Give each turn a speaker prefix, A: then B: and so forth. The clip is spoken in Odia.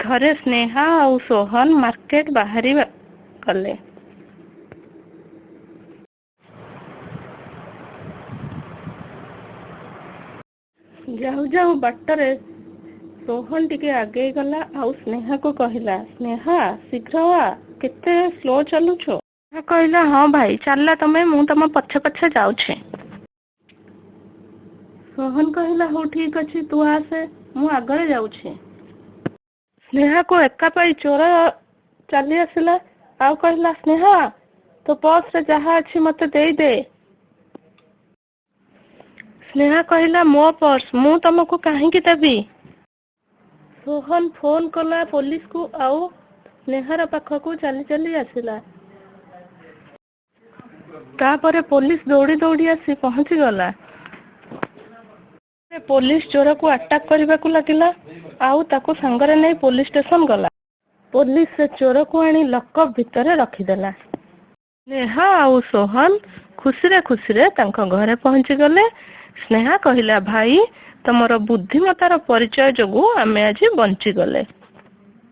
A: ଥରେ ସ୍ନେହା ଆଉ ସୋହନ ମାର୍କେଟ ବାହାରି ଗଲେ। ଯାଉ ଯାଉ ବାଟରେ ସୋହନ ଟିକେ ଆଗେଇ ଗଲା ଆଉ ସ୍ନେହାକୁ କହିଲା, "ସ୍ନେହା, ଶୀଘ୍ର ଆ, କେତେ ସ୍ଲୋ ଚାଲୁଛୁ।" ସ୍ନେହା କହିଲା, "ହଁ ଭାଇ, ଚାଲ ତମେ, ମୁଁ ତମ ପଛେ ପଛେ ଯାଉଛି।" ସୋହନ କହିଲା, "ହଉ ଠିକ ଅଛି, ତୁ ଆସେ, ମୁଁ ଆଗରେ ଯାଉଛି।" ସ୍ନେହାକୁ ଏକା ପାଇ ଚୋର ଚାଲି ଆସିଲା ଆଉ କହିଲା, "ସ୍ନେହା, ତୋ ପର୍ସରେ ଯାହା ଅଛି ମତେ ଦେଇଦେ।" ସ୍ନେହା କହିଲା, "ମୋ ପର୍ସ ମୁଁ ତମକୁ କାହିଁକି ଦେବି?" ସୋହନ ଫୋନ କଲା ପୋଲିସକୁ ଆଉ ସ୍ନେହାର ପାଖକୁ ଚାଲି ଚାଲି ଆସିଲା। ତାପରେ ପୋଲିସ ଦୌଡ଼ି ଦୌଡ଼ି ଆସି ପହଞ୍ଚିଗଲା। ପୋଲିସ ଚୋରକୁ ଆଟାକ କରିବାକୁ ଲାଗିଲା ଆଉ ତାକୁ ସାଙ୍ଗରେ ନେଇ ପୋଲିସ ଷ୍ଟେସନ ଗଲା। ପୋଲିସ ସେ ଚୋରକୁ ଆଣି ଲକଅପ ଭିତରେ ରଖିଦେଲା। ସ୍ନେହା ଆଉ ସୋହନ ଖୁସିରେ ଖୁସିରେ ତାଙ୍କ ଘରେ ପହଞ୍ଚିଗଲେ। ସ୍ନେହା କହିଲା, "ଭାଇ, ତମର ବୁଦ୍ଧିମତାର ପରିଚୟ ଯୋଗୁ ଆମେ ଆଜି ବଞ୍ଚିଗଲେ।"